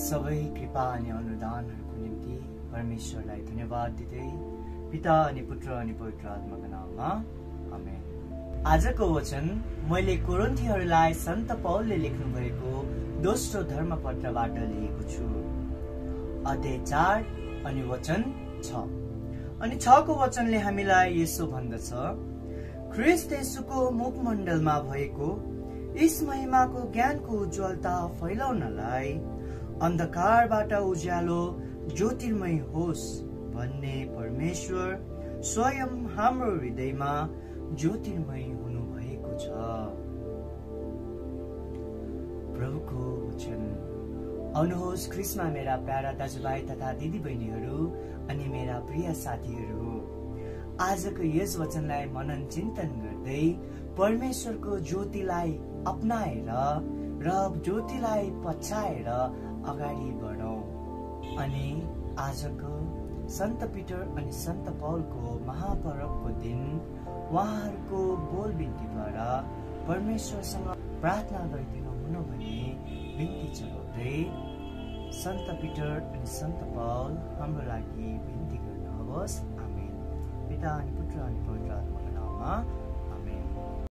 सबै कृपा अनि अनुदानहरूको निम्ति परमेश्वरलाई धन्यवाद दिँदै पिता अनि पुत्र अनि पवित्र आत्माको नाममा आमेन। आजको वचन मैले कोरिन्थीहरूलाई सन्त पौलले लेख्नु भएको दोस्रो धर्मपत्रबाट लिएको छु। अध्याय 4 अनि वचन 6 अनि 6 को वचनले हामीलाई यसो भन्दछ, ख्रीष्ट येशूको मुखमण्डलमा भएको यस महिमाको ज्ञानको उज्जवलता फैलाउनलाई अन्धकारबाट उज्यालो ज्योतिर्मय होस् भन्ने परमेश्वर स्वयं हाम्रो हृदयमा ज्योतिर्मय हुनु भएको छ। प्रभुको वचन। आउनुहोस् ख्रीष्टमा मेरा प्यारा दाजुभाइ तथा दिदी बहिनीहरू अनि मेरा प्रिय साथीहरू, आजको यस वचनलाई मनन चिन्तन गर्दै परमेश्वरको ज्योतिलाई अपनाएर र ज्योतिलाई पछ्याएर अगाडि बढौं अनि आजको सन्त पिटर अनि सन्त पौलको महापर्वको दिन उहाँहरूको बोल बिन्तीद्वारा परमेश्वरसँग प्रार्थना गरिदिनु हुन भन्ने बिन्ती चढाउँदै सन्त पिटर अनि सन्त पौल हाम्रो लागि बिन्ती गर्नुहोस्। आमेन। पिता अनि पुत्र अनि पवित्र आत्माको नाममा